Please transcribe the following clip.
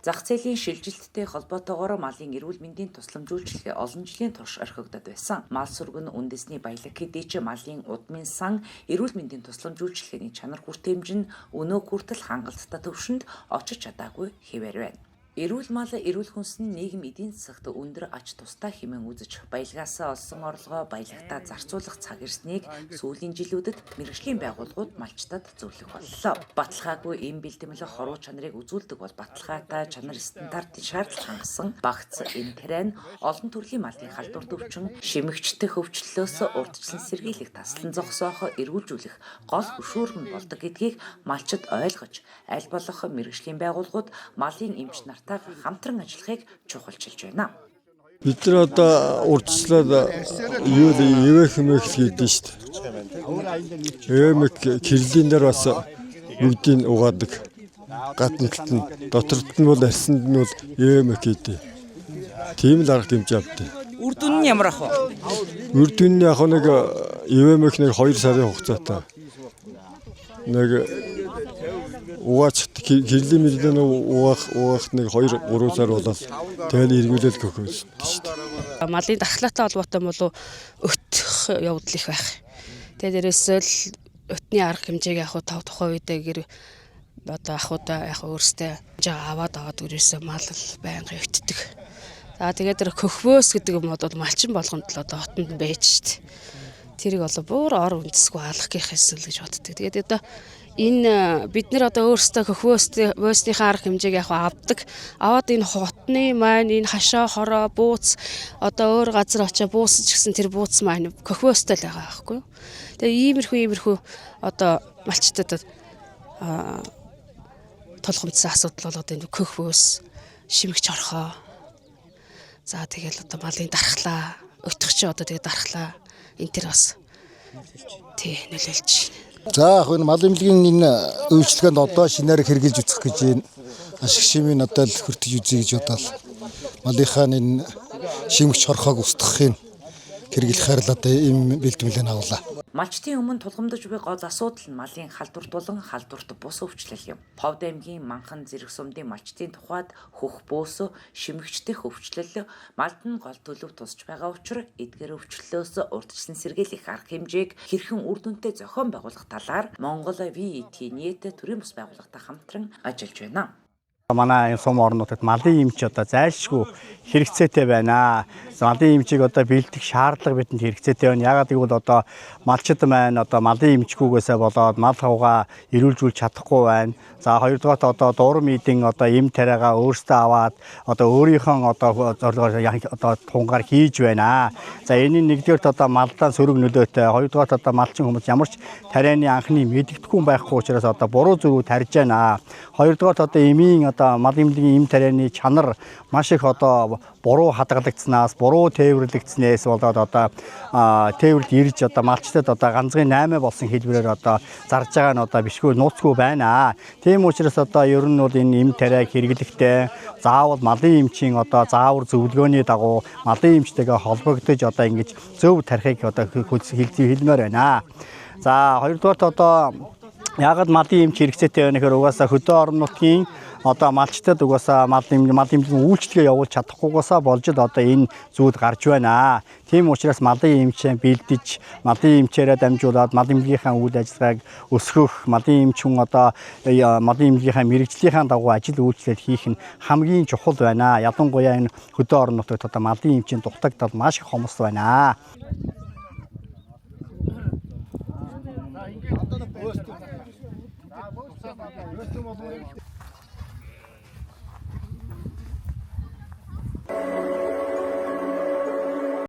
Зах зээлийн шилжилттэй холбоотойгоор малын эрүүл мэндийн тусламж үйлчилгээ олон жилийн турш орхигдод байсан. Мал сүргэн үндэсний баялаг хэдий ч малын удмын сан эрүүл мэндийн тусламж үйлчилгээний чанар хүртээмж нь өнөөг хүртэл хангалттай түвшинд очиж чадаагүй хэвээр байна. Эрүүл мал, эрүүл хүнс нь нийгэм эдийн засагт өндөр ач тустай хэмээн үзэж, баялагаасаа олсон орлогоо баялагтаа зарцуулах цаг ирснийг сүүлийн жилүүдэд мэргэжлийн байгууллагууд малчдад зөвлөх боллоо. Баталгаагүй эм бэлтгэл хоруу чанарыг үзүүлдэг бол баталгаатай чанар стандартын шаардлага хангасан багц энэ тариа нь олон төрлийн малын халдвар төвчин шимэгчдэх өвчлөлөөс урьдчилан сэргийлэх, таслан зогсоох, эргүүлжүүлэх гол хөшүүрэг нь болдог гэдгийг малчид ойлгож, аль болох мэргэжлийн байгууллагууд малын эмч нартай хамтран ажиллахыг чухалчилж байна. Бид нар одоо урьдчилаад юу л ивэх мэх л хийдэж шүү дээ. Ивэмэх кирлийн дээр бас бүгдийг угаадаг. Гадна талд нь доторт нь бол арьсанд нь бол ивэмэх хийдэг. Тийм л арга хэмжээ авдаг. Үр дүн нь ямар ах вэ? Үр дүн нь яг нэг ивэмэх нэг 2 сарын хугацаатай. Нэг угаач кирлийн мэдлэн угаах нэг 2 3 сар болоод тэгэл эргүүлэл көхөөсдөг шүү дээ. Малын дархлаатай холбоотой болов өтөх явдал их байх. Тэгээ дээрээсээ л өтний арга хэмжээг яг тав тухайн үедээ гэр одоо ахуудаа яг өөрсдөө аваад өрөөсөө мал байнга өтдөг. За тэгээд тэр көхвөөс гэдэг юм бол малчин болгонд л одоо хотонд байж штт. Тэрийг болоо бүр ор үндэсгүй алах гэх юм л гэж боддог. Тэгээд одоо энэ бид нар одоо өөрсдөө көхвөөсийнхээ арга хэмжээг яг авдаг. Аваад энэ хотны маань энэ хашаа хороо бууц одоо өөр газар очиж буусан ч гэсэн тэр бууц маань көхвөөстэй л байгаа байхгүй юу. Тэгээ иймэрхүү одоо малчтад тулгамдсан асуудал болоод энэ көхвөөс шимэгч орхоо. За тэгэл одоо малын дархлаа, өтөх чи одоо тэгээ дархлаа. Энэ төр бас тий нөлөөлж. За яг энэ мал эмнэлгийн энэ үйлчилгээнд одоо шинээр хэрэгжилж үзэх гэж энэ ашиг шимийн одоо л хүртэж үзье гэж бодоол малынхаа энэ шимэгч хорхоог устгахын хэрэглэхээр л одоо ийм бэлтгэлийг авлаа. Малчдын өмнө тулгамдж буй гол асуудал нь малын халдварт болон халдварт бус өвчлөл юм. Повд аймгийн Манхан зэрэг сумдын малчдын тухайд хөх бөөс, шимэгчдэх өвчлөл малд нь гол төлөв тусч байгаа учир эдгээр өвчлөлөөс урьдчилан сэргийлэх арга хэмжээг хэрхэн үр дүнтэй зохион байгуулах талаар Монгол VET нийт төрийн бус байгууллагатай хамтран ажиллаж байна. Манай сум орнуудад малын эмч одоо зайлшгүй хэрэгцээтэй байна. Малын эмчийг одоо бэлдэх шаардлага бидэнд хэрэгцээтэй байна. Яагаад гэвэл одоо малчид маань одоо малын эмчгүйгээсээ болоод мал хавгаа эрүүлжүүлж чадахгүй байна. За хоёрдугаарт одоо дурам эдэн одоо эм тариагаа өөрсдөө аваад одоо өөрийнхөө одоо зорилгоор одоо тунгаар хийж байна. За энэ нь нэгдүгээрт одоо малдаа сөрөг нөлөөтэй, хоёрдугаарт одоо малчин хүмүүс ямар ч тарианы анхны мэдэгдэхүүн байхгүй учраас одоо буруу зүрүү тарж байна. Хоёрдугаарт одоо эмийн одоо мал эмнэлгийн эм тарианы чанар маш их одоо буруу хадгалагдсанаас, буруу тээвэрлэгдснээс болоод одоо тээвэрлд ирж одоо малчдад одоо ганцхан 8 болсон хэлбэрээр одоо зарж байгаа нь одоо бишгүй нууцгүй байна. Тийм учраас одоо ер нь бол энэ эм тариаг хэрэглэхдээ заавал малын эмчийн одоо заавар зөвлөгөөний дагуу малын эмчтэйгээ холбогдож одоо ингэж зөв тарихыг одоо хэлмээр байна. За хоёрдугаарт одоо яагаад малын эмч хэрэгцээтэй байна гэхээр угаасаа хөдөө орон нутгийн одоо малчдад угаасаа мал эмнэлгийн үйлчилгээ явуулж чадахгүйгоосаа болж л одоо энэ зүйл гарч байна. Тийм учраас малын эмчээ бэлдэж, малын эмчээрээ дамжуулаад мал эмнэлгийнхаа үйл ажиллагааг өсгөх, малын эмч хүн одоо малын эмнэлгийнхаа мэргэжлийнхаа дагуу ажил үйлчлэл хийх нь хамгийн чухал байна. Ялангуяа энэ хөдөө орон нутагт одоо малын эмчийн дутагдал маш их хомс байна.